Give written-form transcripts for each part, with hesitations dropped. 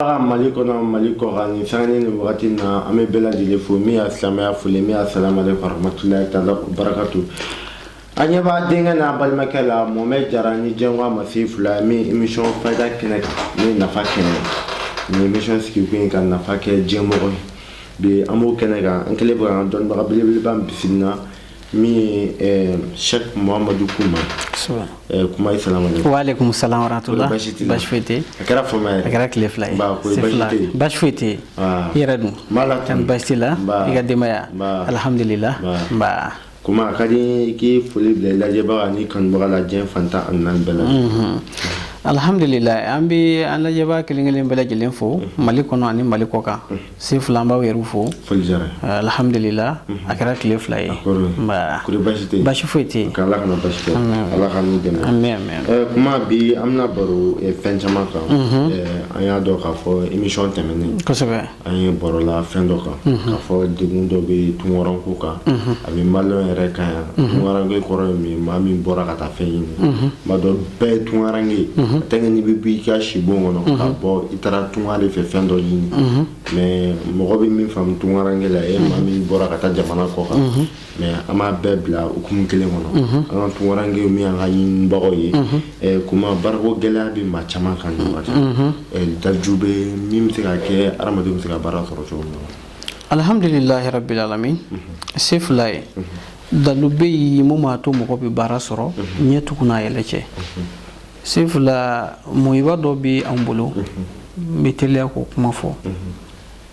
Mali kɔnɔ, Mali kɔkan, ni sanga ni wagati na, an bɛ bɛɛ lajɛlen fo. Min y'a silamɛya foli, min y'a salamu aleykum warahmatulahi taala barakatu. An ɲɛ b'a denkɛ n'a balimakɛ la, Mohamed Jara ni Jɛnga Masi fila min émission fayida kɛnɛ kan, ni nafa kɛnɛ. Ni émission sigi kun ye ka nafa kɛ diɲɛmɔgɔ ye. Bi an b'o kɛnɛ kan, an kɛlen bɛ k'an dɔnnibaga belebeleba bisimila, min ye Cheikh Muhamadu Kuma. Kuma ye, salamu aleykum. Wa aleykum salam wa rahmatullah. Baasi t'i la? Baasi foyi tɛ yen. A kɛra fama yɛrɛ. A kɛra tile 2 ye. Ba, ko baasi tɛ yen. Baasi foyi tɛ yen. I yɛrɛ dun? N b'a la. Tan, baasi t'i la? Nba. I ka denbaya? Nba. Alhamdulillah. Nba. Nba. Kuma, a ka di i k'i foli bila i lajɛbaga ni kanubaga la diɲɛ fantan ani naani bɛɛ la. Alhamdulillah, an bɛ an lajɛbaa kelen kelen bɛɛ lajɛlen fo Mali kɔnɔ ani Mali kɔ kan. Sefula, an b'aw yɛrɛ fo. Foli diyara n ye. Alhamdulillah, a kɛra tile 2 ye. Nba. Kori, baasi tɛ yen? Baasi foyi tɛ yen. Ala kana baasi kɛ, Ala ka n'u dɛmɛ. Amin, amin. Kuma, bi an bɛna baro fɛn caman kan. An y'a dɔn k'a fɔ émission tɛmɛnen, an ye baro la fɛn dɔ kan, k'a fɔ degun dɔ bɛ tunkaranko kan, a bɛ maliyɛn yɛrɛ kan yan. Tunkaranke kɔrɔ ye min ye? Maa min bɔra ka taa fɛn ɲini, maa dɔ bɛɛ ye tunkaranke ye. A tɛ n'i bɛ bɔ i ka sibon kɔnɔ ka bɔ, i taara tunga de fɛ fɛn dɔ ɲini. Mais mɔgɔ bɛ min faamu tunkaranke la, e maa min bɔra ka taa jamana kɔ kan. Mais an b'a bɛɛ bila hukumu kelen kɔnɔ, an ka tunkaranke min y'an ka ɲinibagaw ye. Kuma, baarako gɛlɛya bɛ maa caman kan nin waati. Daju bɛ min bɛ se ka kɛ hadamadenw bɛ se ka baara sɔrɔ cogo min na? Alhamdulilahi rabbil alamin. Sefula ye, dalu bɛ yen mun b'a to mɔgɔ bɛ baara sɔrɔ, ɲɛ tugun n'a yɛlɛ cɛ. Sefula, muhiba dɔ bɛ an bolo, n bɛ teliya k'o kuma fɔ.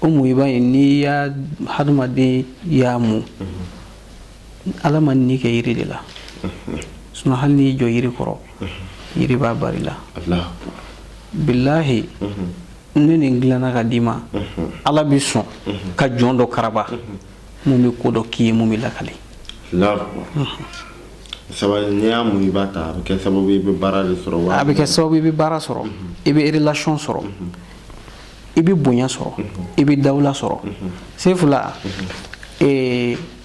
O muhiba in, n'i y'a hadamaden y'a mun, Ala ma nin kɛ yiri de la. Sinon hali n'i jɔ yiri kɔrɔ, yiri b'a bari la. Bilahi, ne nin dilanna ka d'i ma, Ala bɛ sɔn ka jɔn dɔ karaba mun bɛ ko dɔ k'i ye mun bɛ lakale. Sabali, n'i y'a mun, i b'a ta, a bɛ kɛ sababu ye i bɛ baara de sɔrɔ wa? A bɛ kɛ sababu i bɛ baara sɔrɔ, i bɛ relation sɔrɔ, i bɛ bonya sɔrɔ, i bɛ dawula sɔrɔ. Sefula,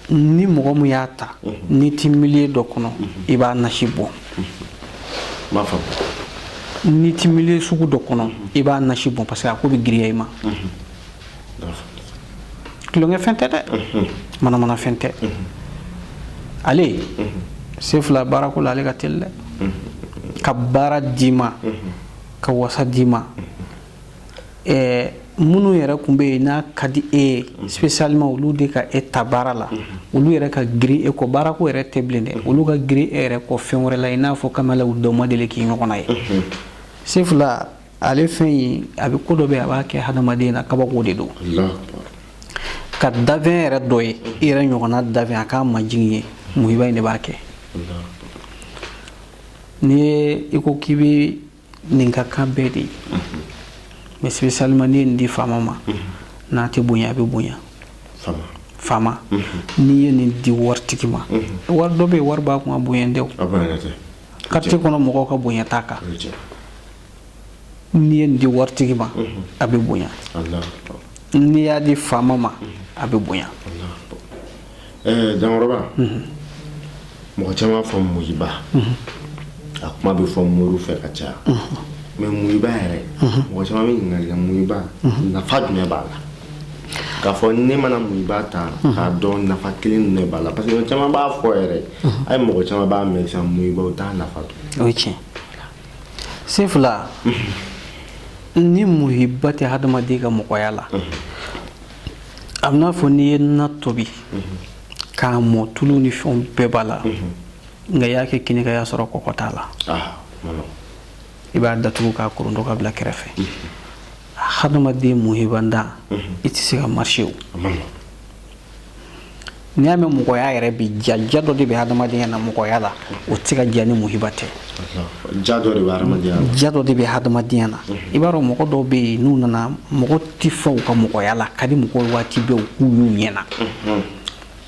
ni mɔgɔ min y'a ta, n'i ti milieu dɔ kɔnɔ, i b'a nasi bɔ. N b'a faamu. N'i ti milieu sugu dɔ kɔnɔ, i b'a nasi bɔn, parce que a ko bɛ girinya i ma. Tulonkɛfɛn tɛ dɛ, manamanafɛn tɛ. Ale Sefula, baarako la, ale ka teli dɛ, ka baara d'i ma, ka wasa d'i ma. Minnu yɛrɛ tun bɛ yen n'a ka di e ye spécialement, olu de ka e ta baara la, olu yɛrɛ ka girin e kɔ. Baarako yɛrɛ tɛ bilen dɛ, olu ka girin e yɛrɛ kɔ fɛn wɛrɛ la, i n'a fɔ kamalen u dɔw ma deli k'i ɲɔgɔnna ye. Sefula, ale fɛn in, a bɛ ko dɔ bɛ yen, a b'a kɛ hadamaden na, kabako de don. Ka dafɛn yɛrɛ dɔ ye, i yɛrɛ ɲɔgɔnna dafɛn, a k'a majigin ye, muhiba in de b'a kɛ. N'i ye i ko k'i bɛ nin ka kan bɛɛ de ye, mais spécialement n'i ye nin di faama ma, n'a tɛ bonya, a bɛ bonya faama. N'i ye nin di waritigi ma, wari dɔ bɛ yen, wari b'a kun, a bonya tɛ o. Quartier kɔnɔ mɔgɔw ka bonya t'a kan. N'i ye nin di waritigi ma, a bɛ bonya. N'i y'a di faama ma, a bɛ bonya. Jankɔrɔba, mɔgɔ caman fɔ muhiba, a kuma bɛ fɔ moriw fɛ ka caya. Mais muhiba yɛrɛ, mɔgɔ caman bɛ ɲininkali kɛ, muhiba nafa jumɛn b'a la? K'a fɔ ne mana muhiba ta k'a dɔn, nafa kelen jumɛn b'a la? Parce que mɔgɔ caman b'a fɔ yɛrɛ, a ye mɔgɔ caman b'a mɛn sisan, muhiba, u t'a nafa dɔn. O ye tiɲɛ. Sefula, ni muhiba tɛ hadamaden ka mɔgɔya la, a bɛ n'a fɔ n'i ye na tobi k'a mɔ, tulu ni fɛnw bɛɛ b'a la, nka i y'a kɛ kini kan, y'a sɔrɔ kɔkɔ t'a la, i b'a datugu k'a korontɔ ka bila kɛrɛfɛ. Hadamaden muhibantan, i tɛ se ka marcher. O n'i y'a mɛn mɔgɔya yɛrɛ bi ja, ja dɔ de bɛ hadamadenya na mɔgɔya la, o tɛ se ka diya ni muhiba tɛ. Ja dɔ de bɛ hadamadenya la. Ja dɔ de bɛ hadamadenya na. I b'a dɔn, mɔgɔ dɔw bɛ yen, n'u nana, mɔgɔ tɛ fa u ka mɔgɔya la, ka di mɔgɔw ye waati bɛɛ u k'u y'u ɲɛ na.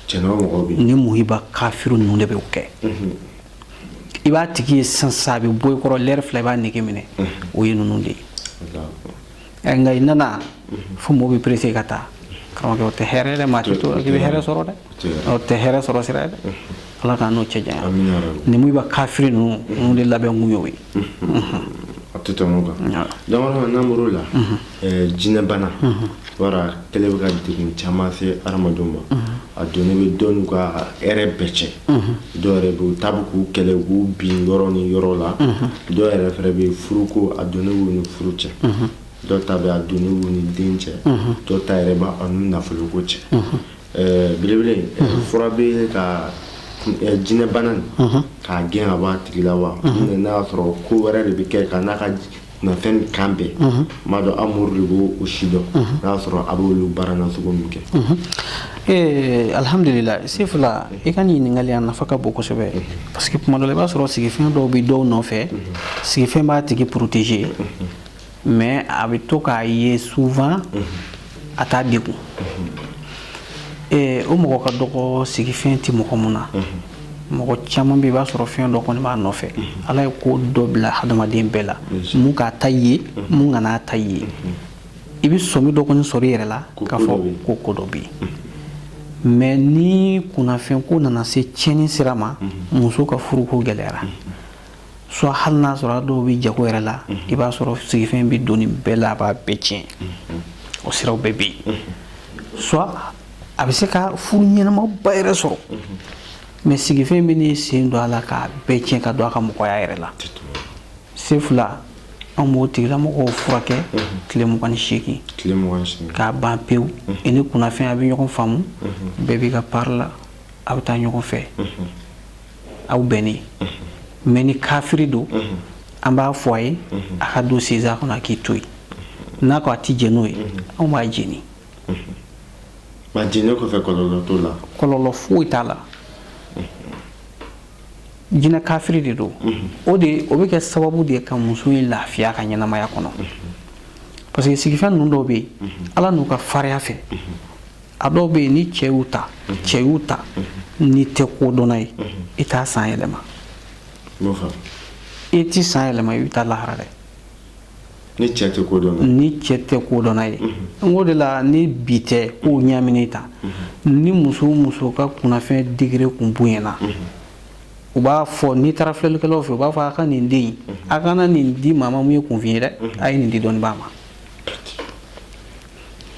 Tiɲɛ, o mɔgɔw bɛ yen. Ni muhiba kafiru ninnu de bɛ o kɛ. I b'a tigi ye sisan sisan, a bɛ bɔ i kɔrɔ lɛri 2, i b'a nege minɛ. O ye ninnu de ye. Nka i nana fo mɔgɔw bɛ pressé ka taa, karamɔgɔkɛ, o tɛ hɛrɛ dɛ. Maa tɛ to k'i bɛ hɛrɛ sɔrɔ dɛ, o tɛ hɛrɛ sɔrɔ sira ye dɛ. Ala k'an n'o cɛ janya. Ni muhiba kafiri ninnu de labɛn kun y'o ye. A tɛ tɛmɛ o kan. Donc n'an bɔr'o la, jinɛbana wara kɛlɛ bɛ ka degun caman se hadamadenw ma. A donnen bɛ dɔw n'u ka hɛrɛ bɛɛ cɛ. Dɔw yɛrɛ bɛ u ta bɛ k'u kɛlɛ, u k'u bin yɔrɔ ni yɔrɔ la. Dɔw yɛrɛ fɛnɛ bɛ furuko, a donnen b'u ni furu cɛ. Dɔw ta bɛ a donnen b'u ni den cɛ. Dɔw ta yɛrɛ b'a n'u nafoloko cɛ. Belebele, fura bɛ ka jinɛbana nin k'a gɛn ka bɔ a tigi la wa? N'a y'a sɔrɔ ko wɛrɛ de bɛ kɛ ka n'a ka nafɛn kan bɛn, n b'a dɔn aw mori de b'o o si dɔn, n'a y'a sɔrɔ a b'olu baara nasugu min kɛ. Alhamdulillah, Sefula, i ka nin ɲininkali a nafa ka bon kosɛbɛ, parce que tuma dɔ la i b'a sɔrɔ sigifɛn dɔw bɛ dɔw nɔfɛ, sigifɛn b'a tigi protéger, mais a bɛ to k'a ye souvent a t'a degun. O mɔgɔ ka dɔgɔ sigifɛn tɛ mɔgɔ mun na. Mɔgɔ caman bɛ, i b'a sɔrɔ fɛn dɔ kɔni b'a nɔfɛ. Ala ye ko dɔ bila hadamaden bɛɛ la, mun k'a ta ye, mun kana ta ye. I bɛ sɔmi dɔ kɔni sɔrɔ i yɛrɛ la k'a fɔ ko ko dɔ bɛ yen. Mais ni kunnafɛn ko nana se tiɲɛni sira ma, muso ka furuko gɛlɛyara, soit hali n'a sɔrɔ a dɔw bɛ jago yɛrɛ la, i b'a sɔrɔ sigifɛn bɛ don nin bɛɛ la, a b'a bɛɛ tiɲɛ. O siraw bɛɛ bɛ yen. Soit a bɛ se ka furu ɲɛnamaba yɛrɛ sɔrɔ, mais sigifɛn bɛ n'i sen don a la k'a bɛɛ tiɲɛ, ka don a ka mɔgɔya yɛrɛ la. Sefula, an b'o tigilamɔgɔw furakɛ tile 28. Tile 28. K'a ban pewu. I ni kunnafɛn a bɛ ɲɔgɔn faamu, bɛɛ b'i ka part la, a bɛ taa ɲɔgɔn fɛ, aw bɛnnen. Mais ni kafiri don, an b'a fɔ a ye a ka don seza kɔnɔ, a k'i to yen. N'a ko a ti jɛn n'o ye, anw b'a jeni. Ma jeni kɔfɛ, kɔlɔlɔ t'o la? Kɔlɔlɔ foyi t'a la. Jinɛ kafiri de don. O de o bɛ kɛ sababu de ye ka muso in lafiya ka ɲɛnamaya kɔnɔ, parce que sigifɛn ninnu dɔw bɛ yen, Ala n'u ka farinya fɛ, a dɔw bɛ yen, ni cɛ y'u ta, cɛ y'u ta, n'i tɛ kodɔnna ye, i t'a san yɛlɛma. I ti san yɛlɛma, i bɛ taa lahara dɛ. Ni cɛ tɛ kodɔnna. Ni cɛ tɛ kodɔnna ye. N ko de la, ni bi tɛ k'o ɲaminen ta, ni muso o muso ka kunnafɛn degré kun bonyana, u b'a fɔ, n'i taara filɛlikɛlaw fɛ, u b'a fɔ a ka nin den in, a kana nin di maa ma mun ye kunfin ye dɛ, a ye nin di dɔnnibaa ma.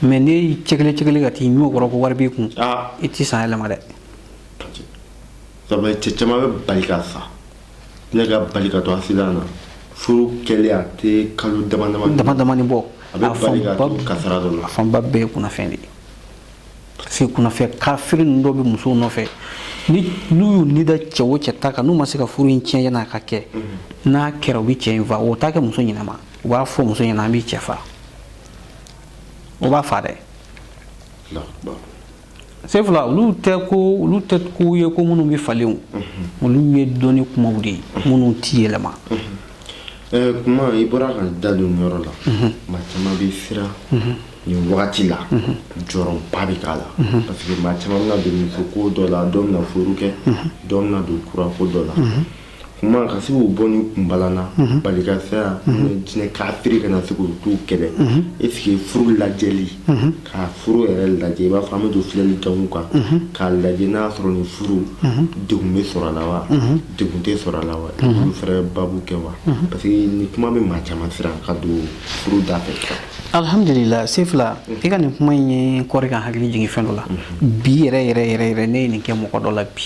Mais n'e y'i cɛkɛlɛ cɛkɛlɛ ka t'i ɲɔ kɔrɔ ko wari b'i kun, i ti san yɛlɛma dɛ. Sabu cɛ caman bɛ bali ka sa, ne ka bali ka to accident na, furu kɛlen a tɛ kalo dama dama dama damani bɔ. A bɛ bali ka to kasara dɔ la. A fanba bɛɛ ye kunnafɛn de ye, parce que kunnafɛn kafiri ninnu dɔw bɛ musow nɔfɛ. Ni n'u y'u ni da cɛ o cɛ ta kan, n'u ma se ka furu in tiɲɛ yan'a ka kɛ, n'a kɛra, u bɛ cɛ in fa. O t'a kɛ muso ɲɛnama, u b'a fɔ muso ɲɛna an b'i cɛ fa, o b'a fa dɛ. Sefula, olu tɛ ko, olu tɛ ko ye ko minnu bɛ falen o. Olu ye dɔnni kumaw de ye minnu ti yɛlɛma. Kuma i bɔra ka da don nin yɔrɔ la, maa caman bɛ siran nin wagati la, jɔrɔba bɛ k'a la, parce que maa caman bɛna don muso ko dɔ la, dɔw bɛna furu kɛ, dɔw bɛna don kura ko dɔ la. Kuma ka se k'u bɔ ni kunbalan na, bali ka se jinɛ kafiri kana se k'u t'u kɛlɛ. Est ce que furu lajɛli, ka furu yɛrɛ lajɛ, i b'a fɔ an bɛ don filɛli gamu kan k'a lajɛ n'a sɔrɔ nin furu degun bɛ sɔrɔ a la wa, degun tɛ sɔrɔ a la wa, olu fɛnɛ babu kɛ wa? Parce que nin kuma bɛ maa caman siran ka don furu da fɛ. Alhamdulillah, Sefula, i ka nin kuma in ye kɔri ka hakili jigin fɛn dɔ la. Bi yɛrɛ yɛrɛ yɛrɛ yɛrɛ, ne ye nin kɛ mɔgɔ dɔ la bi.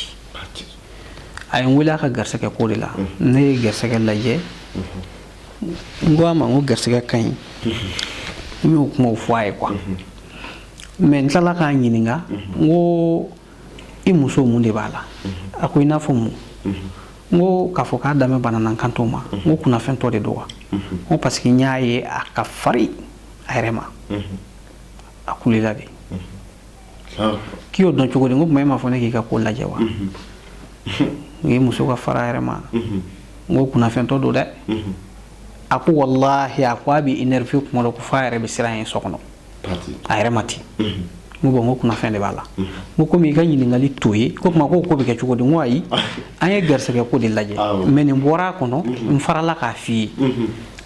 A ye n wele a ka garisɛgɛ ko de la. Ne ye garisɛgɛ lajɛ, n ko a ma n ko garisɛgɛ ka ɲi, n y'o kumaw fɔ a ye quoi. Mais n tilala k'a ɲininka, n ko i muso mun de b'a la? A ko i n'a fɔ mun? N ko k'a fɔ k'a danbɛ banana n kan t'o ma. N ko kunnafɛn tɔ de don wa? N ko parce que n y'a ye a ka fari a yɛrɛ ma, a kulela de. K'i y'o dɔn cogo di? N ko tuma e m'a fɔ ne k'i ka ko lajɛ wa? N ye muso ka fara a yɛrɛ ma, n ko kunnafɛntɔ don dɛ. A ko walahi, a ko a bɛ énervé kuma dɔ ko f'a yɛrɛ bɛ siran yen so kɔnɔ a yɛrɛ ma ten. N ko bon, n ko kunnafɛn de b'a la. N ko komi i ka ɲininkali to ye ko tuma ko bɛ kɛ cogo di? N ko ayi, an ye garisɛgɛ ko de lajɛ, mais nin bɔra a kɔnɔ, n farala k'a f'i ye.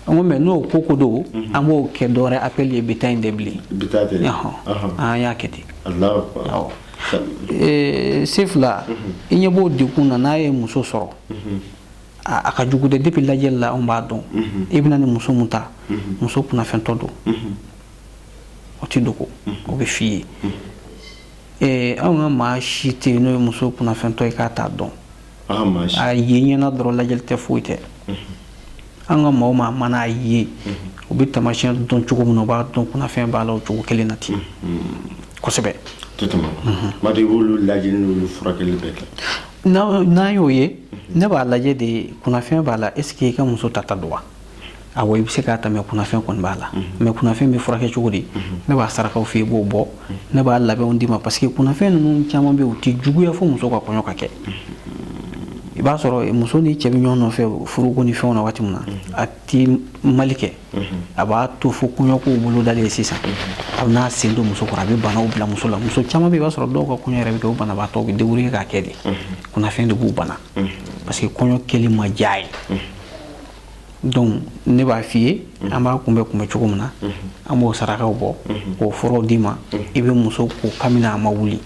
N ko mais n'o ko ko don, an b'o kɛ dɔwɛrɛ appel ye, bi ta in tɛ bilen. An y'a kɛ ten. Awɔ, Sefula, i ɲɛ b'o degun na, n'a ye muso sɔrɔ. A ka jugu dɛ. Depuis lajɛli la, anw b'a dɔn i bɛna ni muso mun ta, muso kunnafɛntɔ don, o tɛ dogo, o bɛ f'i ye. Anw ka maa si tɛ yen n'o ye muso kunnafɛntɔ ye k'a t'a dɔn. A ye ɲɛna dɔrɔn, lajɛli tɛ, foyi tɛ. An ka maaw maa mana ye, u bɛ taamasiyɛn dɔn cogo min na, u b'a dɔn kunnafɛn b'a la o cogo kelen na ten kosɛbɛ. Madu, i b'olu lajɛli n'olu furakɛli bɛɛ kɛ? N'an y'o ye, ne b'a lajɛ de, kunnafɛn b'a la, est ce que i ka muso tata don wa? Awɔ, i bɛ se k'a ta, mais kunnafɛn kɔni b'a la. Mais kunnafɛn bɛ furakɛ cogo di? Ne b'a sarakaw f'i ye, i b'o bɔ, ne b'a labɛnw d'i ma, parce que kunnafɛn ninnu caman bɛ yen, u tɛ juguya fo muso ka kɔɲɔ ka kɛ. I b'a sɔrɔ muso ni cɛ bɛ ɲɔgɔn nɔfɛ furuko ni fɛnw na waati min na, a ti mali kɛ, a b'a to fo kɔɲɔkow bolo dalen sisan, a bɛna sen don muso kɔrɔ, a bɛ banaw bila muso la. Muso caman bɛ yen, i b'a sɔrɔ dɔw ka kɔɲɔ yɛrɛ bɛ kɛ, o banabaatɔ bɛ débrouiller k'a kɛ de, kunnafɛn de b'u bana, parce que kɔɲɔ kɛli ma diya ye. Donc ne b'a f'i ye, an b'a kunbɛ cogo min na, an b'o sarakaw bɔ k'o furaw d'i ma, i bɛ muso ko kabini a ma wuli,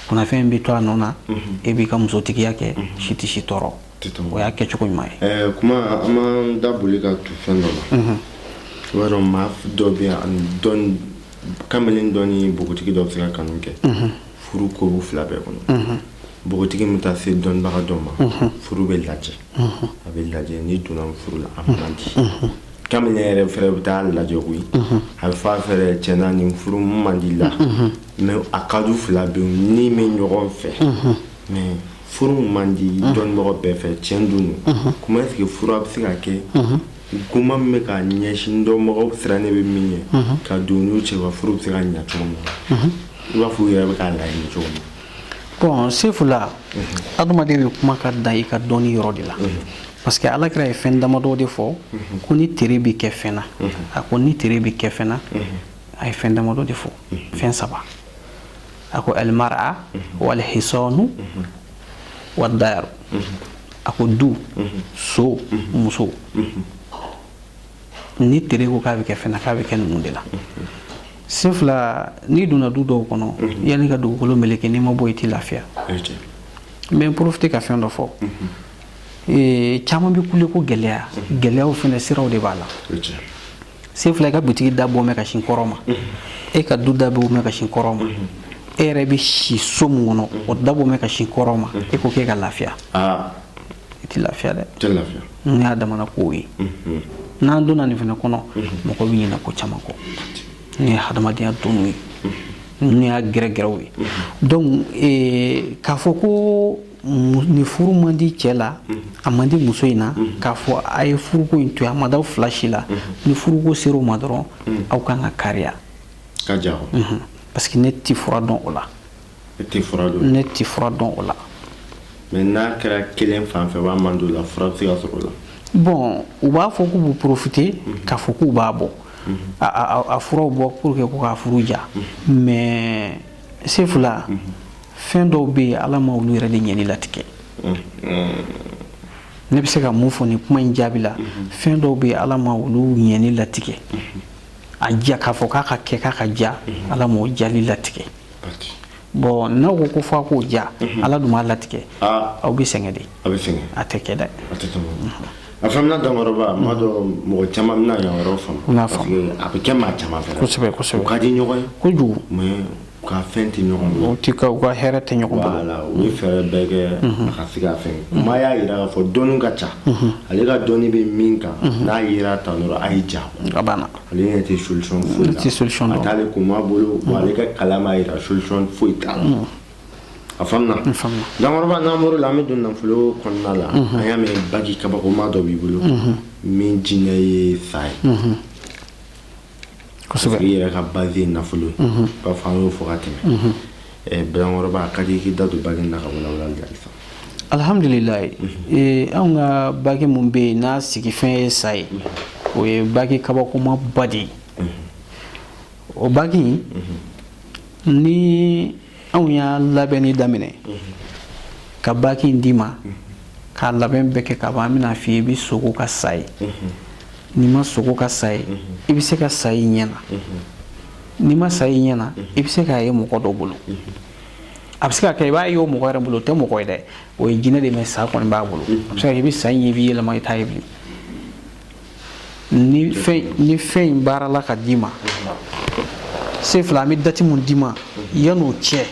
kunnafɛn bɛ to a nɔ na, e b'i ka musotigiya kɛ, si tɛ si tɔɔrɔ. O y'a kɛcogo ɲuman ye. Kuma, an b'an da boli ka tu fɛn dɔ la. I b'a dɔn, maa dɔ bɛ yan ani dɔn, kamalen dɔ ni npogotigi dɔ bɛ se ka kanu kɛ, furu ko b'u fila bɛɛ kɔnɔ. Npogotigi min taa se dɔnnibaga dɔ ma, furu bɛ lajɛ, a bɛ lajɛ, n'i donna furu la, a man di. Kamalen yɛrɛ fɛnɛ bɛ taa lajɛ koyi, a bɛ fɔ a fɛnɛ, tiɲɛna, nin furu man di la, mais a ka di fila bɛ ni bɛ ɲɔgɔn fɛ, mais furu man di dɔnnibagaw bɛɛ fɛ. Tiɲɛ dun don. Comment est-ce que furu a bɛ se ka kɛ kuma min bɛ ka ɲɛsin dɔnbagaw sirannen bɛ min ɲɛ ka don n'u cɛ, ka furu bɛ se ka ɲɛ cogo min na, i b'a fɔ u yɛrɛ bɛ k'a laɲini cogo min? Bon, Sefula, adamaden bɛ kuma ka dan i ka dɔnni yɔrɔ de la, parce que Ala kira ye fɛn damadɔ de fɔ ko ni tere bɛ kɛ fɛn na. A ko ni tere bɛ kɛ fɛn na, a ye fɛn damadɔ de fɔ, fɛn saba. A ko almara wal hisanu wa daru. A ko du, so, muso. Ni tere ko k'a bɛ kɛ fɛn na, k'a bɛ kɛ ninnu de la. Sefula, n'i donna du dɔw kɔnɔ, yanni ka dugukolo meleke, n'i ma bɔ, i t'i lafiya. N bɛ n profiter ka fɛn dɔ fɔ. Caman bɛ kule ko gɛlɛya, gɛlɛyaw fɛnɛ siraw de b'a la. Sefula, i ka butigi da bɔ mɛ ka sin kɔrɔ ma, e ka du da bɔ mɛ ka sin kɔrɔ ma, e yɛrɛ bɛ si so min kɔnɔ, o da bɔ mɛ ka sin kɔrɔ ma, e ko k'e ka lafiya, i tɛ lafiya dɛ. Ninnu y'a damana kow ye. N'an donna nin fɛnɛ kɔnɔ, mɔgɔ bɛ ɲinɛ ko caman kɔ. Ninnu ye hadamadenya doniw ye, ninnu y'a gɛrɛgɛrɛw ye. Donc k'a fɔ ko ni furu man di cɛ la, a man di muso in na, k'a fɔ a ye furuko in to yen, a ma d'aw fila si la, ni furuko ser'o ma dɔrɔn, aw kan ka kariya. Ka ja. Parce que ne ti fura dɔn o la. E tɛ fura dɔn? Ne ti fura dɔn o la. Mais n'a kɛra kelen fan fɛ, b'a man di o la, fura bɛ se ka sɔrɔ o la? Bon, u b'a fɔ k'u b'u profiter k'a fɔ k'u b'a bɔ a furaw bɔ pour que ko k'a furu ja, mais Sefula, fɛn dɔw bɛ yen, Ala ma olu yɛrɛ de ɲɛni latigɛ. Ne bɛ se ka mun fɔ nin kuma in jaabi la? Fɛn dɔw bɛ yen, Ala ma olu ɲɛni latigɛ. A ja k'a fɔ k'a ka kɛ, k'a ka ja, Ala m'o jali latigɛ. Bon, n'aw ko ko f'a k'o ja, Ala dun b'a latigɛ, aw bɛ sɛgɛn de. A bɛ sɛgɛn. A tɛ kɛ dɛ. A tɛ tɛmɛ. A faamuna, Dankɔrɔba. N b'a dɔn mɔgɔ caman bɛna yan yɔrɔ faamu, parce que a bɛ kɛ maa caman fɛ. Kosɛbɛ, kosɛbɛ. U ka di ɲɔgɔn ye kojugu. Mais u ka fɛn tɛ ɲɔgɔn bolo. U ti ka, u ka hɛrɛ tɛ ɲɔgɔn bolo. Voilà, u ye fɛɛrɛ bɛɛ kɛ a ka se ka fɛn. Kuma y'a yira k'a fɔ dɔnni ka ca, ale ka dɔnni bɛ min kan, n'a yera tan dɔrɔn, a ye ja. A banna. Ale ɲɛ tɛ solution foyi la. Tɛ solution dɔn. A t'ale kunma bolo wa, ale ka kalan b'a yira solution foyi t'a la. A faamuna, Dankɔrɔba? N'an bɔr'o la, an bɛ don nafolo kɔnɔna la. An y'a mɛn bagi kabakoma dɔ b'i bolo min jinɛ ye sa ye. Kosɛbɛ. I yɛrɛ ka base ye nafolo ye, b'a fɔ an y'o fɔ ka tɛmɛ. Dankɔrɔba, a ka di i k'i da don bagi in na ka walawalali kɛ halisa. Alhamdulilayi. Anw ka bagi mun bɛ yen n'a sigifɛn ye sa ye, o ye bagi kabakoma ba de ye. O bagi in, ni anw y'a labɛnni daminɛ ka baki in d'i ma, k'a labɛn bɛɛ kɛ ka ban, an bɛna f'i ye, i bɛ sogo ka sa ye. N'i ma sogo ka sa ye, i bɛ se ka sa i ɲɛ na. N'i ma sa i ɲɛ na, i bɛ se k'a ye mɔgɔ dɔ bolo. A bɛ se ka kɛ i b'a ye o mɔgɔ yɛrɛ bolo, o tɛ mɔgɔ ye dɛ, o ye jinɛ de, mais sa kɔni b'a bolo. A bɛ se ka kɛ i bɛ sa in ye, i b'i yɛlɛma, i t'a ye bilen. Ni fɛn in baarala ka d'i ma, se fila, an bɛ date mun d'i ma, yan'o cɛ,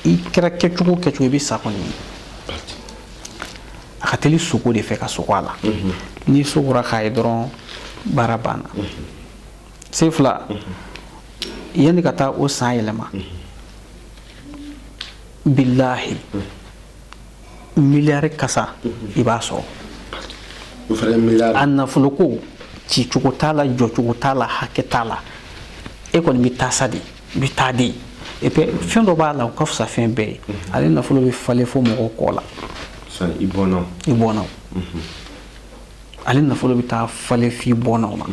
i kɛra kɛcogo o kɛcogo, i bɛ sa kɔni ye. A ka teli sogo de fɛ ka sogo a la. N'i sogora k'a ye dɔrɔn, baara banna. Se fila, yanni ka taa o san yɛlɛma, bilahi, miliyari kasa i b'a sɔrɔ. O fana ye miliyari. A nafolo ko, cicogo t'a la, jɔcogo t'a la, hakɛ t'a la. E kɔni bɛ taa sa de, i bɛ taa de. Et puis fɛn dɔ b'a la, o ka fisa fɛn bɛɛ ye. Ale nafolo bɛ falen fo mɔgɔw kɔ la. San i bɔnna. I bɔnna. Ale nafolo bɛ taa falen f'i bɔnnaw na.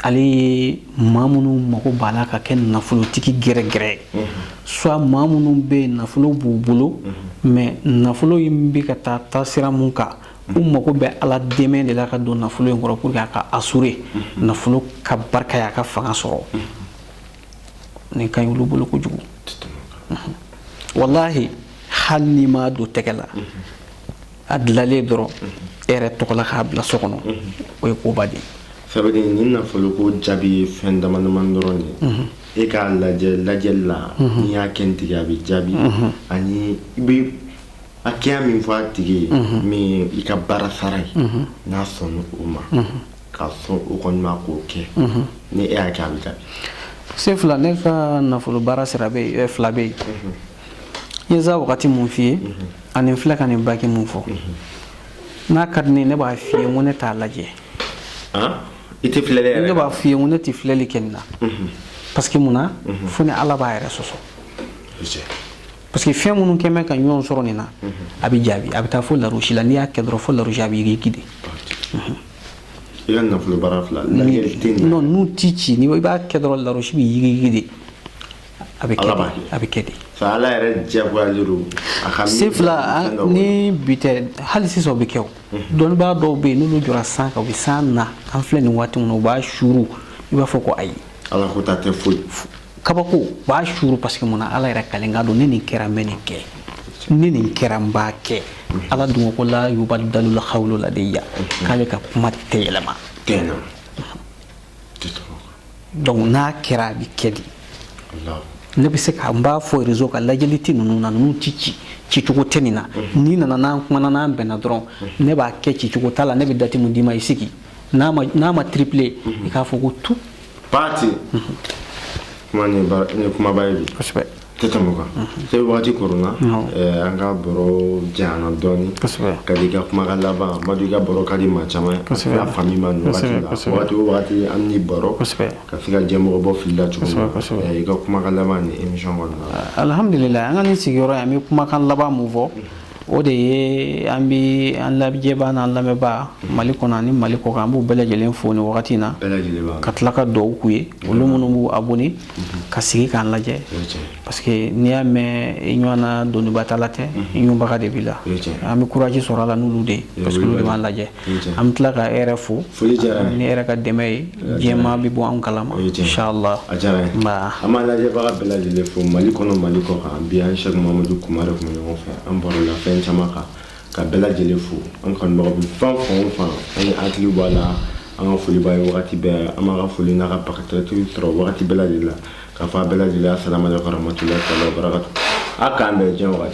Ale ye maa minnu mago b'a la ka kɛ nafolotigi gɛrɛgɛrɛ, soit maa minnu bɛ yen, nafolo b'u bolo, mais nafolo in bɛ ka taa taasira mun kan, u mago bɛ Ala dɛmɛ de la ka don nafolo in kɔrɔ pour que a ka assurer, nafolo ka barika ye, a ka fanga sɔrɔ. Nin ka ɲi olu bolo kojugu. Walahi, hali n'i m'a don tɛgɛ la, a dilanlen dɔrɔn e yɛrɛ tɔgɔ la k'a bila so kɔnɔ, o ye koba de ye. Ça veut dire nin nafolo ko jaabi ye fɛn dama dama dɔrɔn de ye. E k'a lajɛ lajɛli la, n'i y'a kɛ nin tigi, a bɛ jaabi, ani i bɛ hakɛya min fɔ a tigi ye, min ye i ka baara sara ye, n'a sɔnna o ma, ka sɔn o kɔni ma k'o kɛ, ni e y'a kɛ, a bɛ jaabi. Se fila, ne ka nafolo baara sira bɛ yen, fila bɛ yen. N ye za wagati mun f'i ye, ani n filɛ ka nin baki mun fɔ, n'a ka di ne ye, ne b'a f'i ye n ko ne t'a lajɛ. Han, i tɛ filɛli yɛrɛ? Ne b'a f'i ye n ko ne tɛ filɛli kɛ nin na, parce que mun na? Fo ni Ala b'a yɛrɛ sɔsɔ, parce que fɛn minnu kɛn bɛ ka ɲɔgɔn sɔrɔ nin na, a bɛ jaabi, a bɛ taa fo larosi la. N'i y'a kɛ dɔrɔn, fo larosi, a bɛ yigi de. I ka nafolo baara fila, lajɛli tɛ nin. Non, n'u ti ci, ni i b'a kɛ dɔrɔn, larosi bɛ yigi de, a bɛ kɛ. Ala b'a de. kɛ. A bɛ kɛ de. Sa Ala yɛrɛ diyagoyalen don a ka Se fila, ni bi tɛ, hali sisan o bɛ kɛ. O dɔnnibaa dɔw bɛ yen, n'olu jɔra san kan, u bɛ san na, an filɛ nin waati min na, u b'a suuru, i b'a fɔ ko ayi. Ala ko ta tɛ foyi. Kabako, u b'a suuru, parce que mun na? Ala yɛrɛ kalen ka don, ni nin kɛra, n bɛ nin kɛ, ni nin kɛra, n b'a kɛ. Ala dun ko la yubaddalu lqawlu ladayya, k'ale ka kuma tɛ yɛlɛma. Tɛ na tɛ tɛmɛ. Donc n'a kɛra, a bɛ kɛ de. Allah. Ne bɛ se ka n b'a fɔ réseau kan, lajɛli tɛ ninnu na, ninnu ti ci, cicogo tɛ nin na. N'i nana, n'an kumana, n'an bɛnna dɔrɔn, ne b'a kɛ, cicogo t'a la. Ne bɛ date mun d'i ma, i sigi, n'a ma triplé, i k'a fɔ ko tout. Parti kuma ni ni kumaba ye bi. Kosɛbɛ. Tɛ tɛmɛ o kan. Se wagati koronna. An ka baro janyana dɔɔni. Kosɛbɛ. Ka di i ka kumakan laban, Madu. I ka baro ka di maa caman ye. A famille ma nin wagati la. Wagati o wagati, an ni baro ka se ka jɛmɔgɔ bɔ fili la cogo min na. Ɛɛ, i ka kumakan laban ni émission kɔnɔna la. Alhamdulilayi, an ka nin sigiyɔrɔ in, an bɛ kumakan laban mun fɔ, o de ye an bɛ an lajɛbaa n'an lamɛnbaa, Mali kɔnɔ ani Mali kɔ kan, an b'u bɛɛ lajɛlen fo nin wagati in na. Bɛɛ lajɛlen b'a. Ka tila ka dugawu k'u ye, olu minnu b'u abonné ka sigi k'an lajɛ, O ye tiɲɛ. parce que n'i y'a mɛn i ɲɔgɔn na doniba ta la tɛ, i ɲɔgɔnbaga de b'i la. O ye tiɲɛ. An bɛ courage sɔrɔ a la n'olu de ye, parce que olu de b'an lajɛ. O ye tiɲɛ. An bɛ tila ka e yɛrɛ fo. Foli diyara n ye. Ni e yɛrɛ ka dɛmɛ ye, diɲɛmaa bɛ bɔ anw kalama. O ye tiɲɛ. Inshallah. A diyara n ye. Nba. An b'an lajɛbaga bɛɛ lajɛlen fo, Mali kɔnɔ, Mali kɔ kan. Bi an Sɛki Mamadu Kumare tun bɛ ɲɔgɔn fɛ, an baro la fɛn caman kan. Ka bɛɛ lajɛlen fo, an kanubagaw bɛ fan fan o fan, an ye hakili bɔ a la, an ka foli b'a ye wagati bɛɛ. An b'a ka foli n'a ka paquet sɔrɔ wagati bɛɛ lajɛlen la, k'a fɔ a bɛɛ lajɛlen, asalamu aleykum warahmatulahi taala wabarakatu. A k'an bɛn diɲɛ wagati.